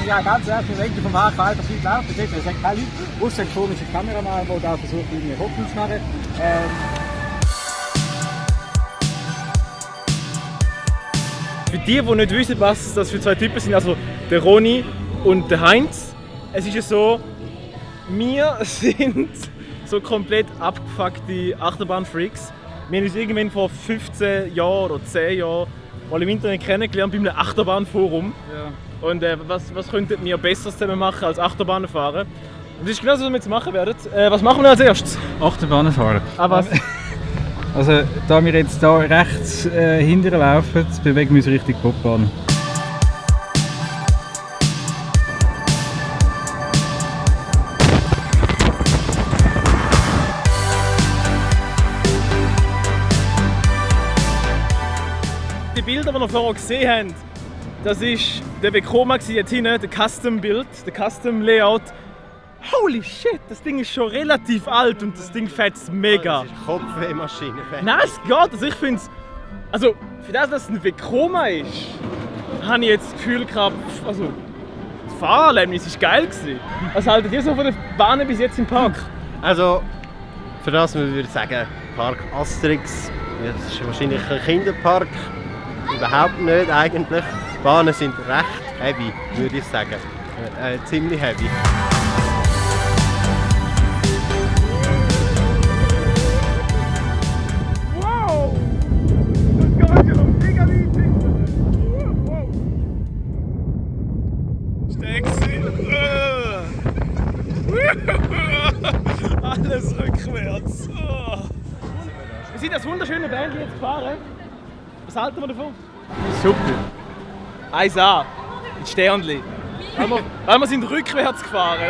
Ja, ganz ehrlich, wir denken vom HK einfach viel laufen. Es sind keine Leute, außer ein komischer Kameramann, der da versucht, irgendwie Fotos zu machen. Für die nicht wissen, was das für zwei Typen sind, also der Roni und der Heinz, es ist ja so, wir sind so komplett abgefuckte Achterbahnfreaks. Wir haben uns irgendwann vor 15 Jahren oder 10 Jahren mal im Internet kennengelernt bei einem Achterbahnforum. Ja. Und was könnten wir besser zusammen machen als Achterbahnen fahren? Und das ist genau so, was wir jetzt machen werden. Was machen wir als erstes? Achterbahnen fahren. Ah, was? Also, da wir jetzt hier rechts hinterher laufen, bewegen wir uns Richtung Bobbahn. Die Bilder, die wir vorher gesehen haben, das war der Vekoma jetzt hinten, der Custom-Bild, der Custom-Layout. Holy shit, das Ding ist schon relativ alt und das Ding fetzt mega. Das ist eine Kopfwehmaschine. Nein, es geht. Also ich finde es... Also, für das, dass es ein Vekoma ist, habe ich jetzt das Gefühl gehabt, also... Das Fahrerlebnis war geil. Was haltet ihr so von den Bahnen bis jetzt im Park? Also, für das würde ich sagen, Park Asterix. Das ist wahrscheinlich ein Kinderpark. Überhaupt nicht eigentlich. Die Bahnen sind recht heavy, würde ich sagen. Ziemlich heavy. Wow! Das geht ja noch mega weit. Wow! Alles rückwärts. Wir sind das wunderschöne Bändchen jetzt gefahren. Was halten wir davon? Super. 1A. Mit Sternli. Weil wir sind rückwärts gefahren.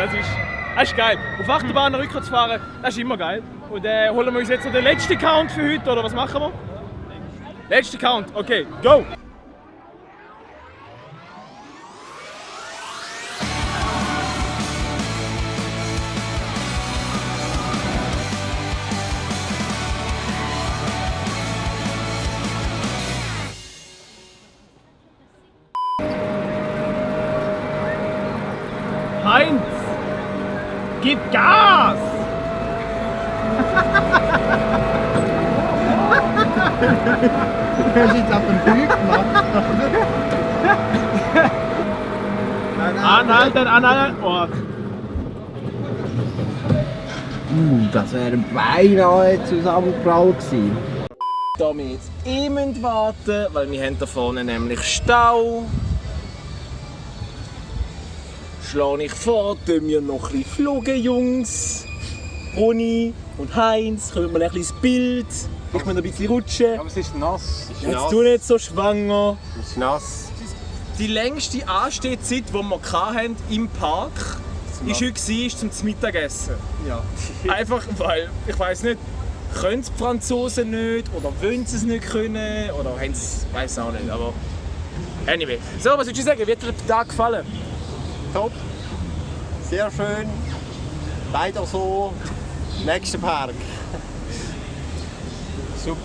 Das ist geil. Auf Achterbahnen rückwärts fahren, das ist immer geil. Und holen wir uns jetzt noch den letzten Count für heute, oder was machen wir? Letzter Count, okay, go! Heinz! Gib Gas! Du hast jetzt auf den Bügel gemacht. Anhalten! Oh. Das wäre beinahe Zusammenprall gewesen. Da wir jetzt warten, weil wir haben da vorne nämlich Stau. Schlage ich vor, tun wir noch ein bisschen fliegen, Jungs. Roni und Heinz, kommen wir ein bisschen ins Bild. Ich muss noch ein bisschen rutschen. Aber es ist nass. Jetzt tu nicht so schwanger. Es ist nass. Die längste Anstehzeit, die wir hatten im Park, war heute zum Mittagessen. Ja. Einfach weil, ich weiss nicht, können es die Franzosen nicht oder wollen sie es nicht können oder haben sie, ich weiss auch nicht, aber anyway. So, was würdest du sagen, wie hat dir der Tag gefallen? Top. Sehr schön. Weiter so. Nächster Park. Super.